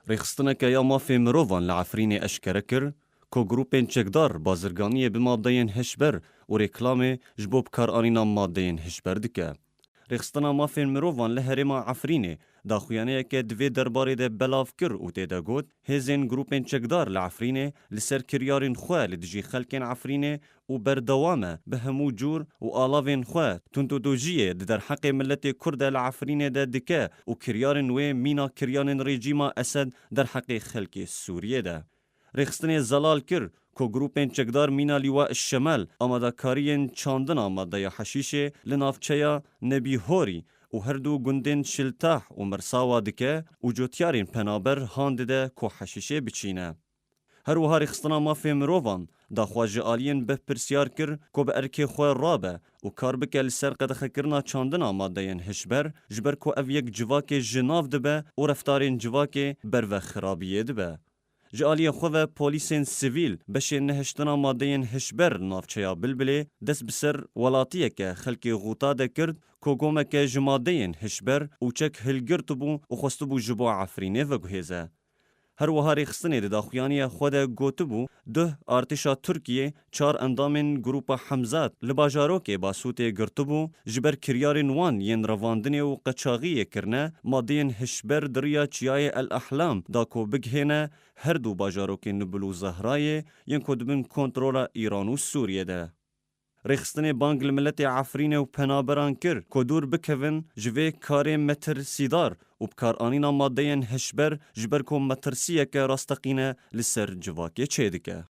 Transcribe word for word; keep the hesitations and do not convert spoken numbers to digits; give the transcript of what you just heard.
Rêxistineke ya mafê mirovan li Efrînê eşkere kir ku grûpên çekdar bazirganiyê bi madeyên hişber û reklamê ji bo bikaranîna madeyên hişber dike. Rêxistina mafên mirovan li herêma Efrînê daxuyaniyeke di vê derbarê de belav kir û tê de got, hêzên grûpên çekdar li Efrînê li ser kiryarên xwe li dijî xelkên Efrînê û berdewam e bi hemû cûr û alavên xwe tundûdojiyê di derheqê miletê Kurd de li Efrînê de dike û kiryarên wê mîna kiryanên rejîma Esed derheqê xelkê Sûriyê de. Rêxistinê zelal kir ku grûpên çekdar mîna Lîwa Şemel amadakariyên çandina madeya heşîşê li navçeya Nebîhorî û her du gundên Şiltah û Mirsawa dike û cotyarên penaber han dide ku heşîşê biçîne. Her wiha rêxistina mafê mirovan daxwaz ji aliyên berpirsiyar kir ku bi erkê xwe rabe û kar bike li ser qedexekirina çandina madeyên hişber, ji ber ku ev yek civakê ji nav dibe û reftarên civakê berve xirabiyê dibe. Ji aliyê xwe ve polîsên sivîl beşên nehiştina madeyên hişber navçeya Bilbilê dest bi ser welatiyeke xelkê Xûta de kir ku gomeke ji madeyên hişber û çek hilgirtibû û xwestibû ji bo Efrînê veguhêze. Her wiha rêxistinê di daxuyaniya xwe de gotibû, duh artêşa Tirkiyê çar endamên Grûpa Hemzat li bajarokê Basûtê girtibû, ji ber kiryarên wan yên revandinê û qeçaxiyê kirine, madeyên hişber di riya çiyayê El Ehlam da ku bigihêne her du bajarokên Nibul û Zehrayê yên ku di bin kontrola Îran û Sûriyê de. Rêxistinê bang li miletê Efrînê û penaberan kir ku dûr bikevin ji vê karê metirsîdar û bikaranîna madeyên hişber, ji ber ku metirsiyeke rasteqîne li ser civakê çêdike.